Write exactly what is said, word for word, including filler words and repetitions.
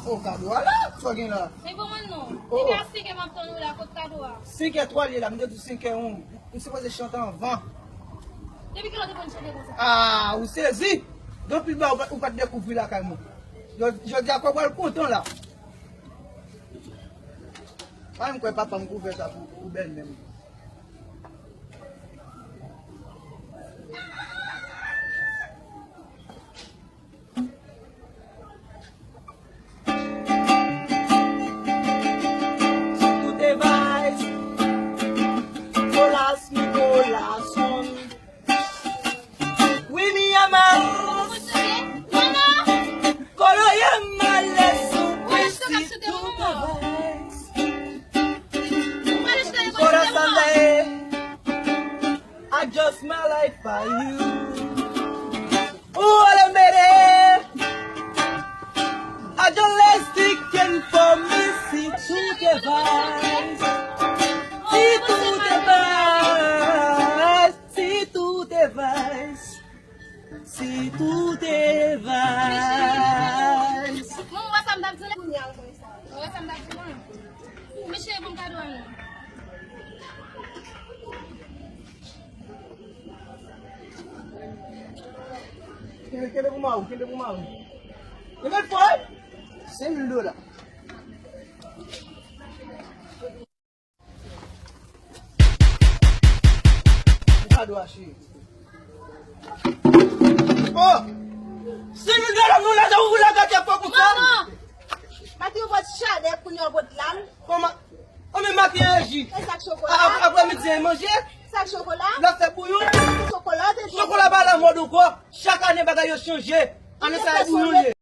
O, kado a la, sa w gen la? Men kòman non? Oh. Depi a senk è m ap tann ou la, kot kado a? Senk è twa l ye la, m te di w senk è yon. M sipoze chante anvan. Depi kilè w te konn chante konsa? Ah, ou sezi! Gen anpil bagay ou pa, ou pa t dekouvri lakay mwen. Jò-, jodi a, kò w pral kontan la. Pa menm kwè papa m k ouvè sa pou, pou bèlmè m. Tout e vibes, Nicolas, Nicolas, son. Wi, mi ama. Kolo ya male su. Tout e vibes. Corazón de, I just my life for you. Ooh, all I made it. I just less sticking for me. Si tout e vibes. Si tout e vibes. Si tout e vibes. Si tout e vibes. Mwen, wè sa m t ap di la. Wè sa m t ap di la. Mesye, bon kado a nou. Kenbe, kenbe pou mari w, kenbe pou mari w. Kenbe fò, wi. Senk mil dola. Ou kado a, cheri. Oh! Senk mil dola, nou la, sa ou la gate fò konsa? Manman! Mati, ou pot chadè kounye a, ou pot lam. Kòman? Kòman makiyaji? E sa k chokola? A, ap-, aprè midi, manje? Sa k chokola? L ap fè bouyon? Chokola, te chokola pa la mòd ankò. Chak ane, bagay yo chanje. Ane sa, e bouyon l ye.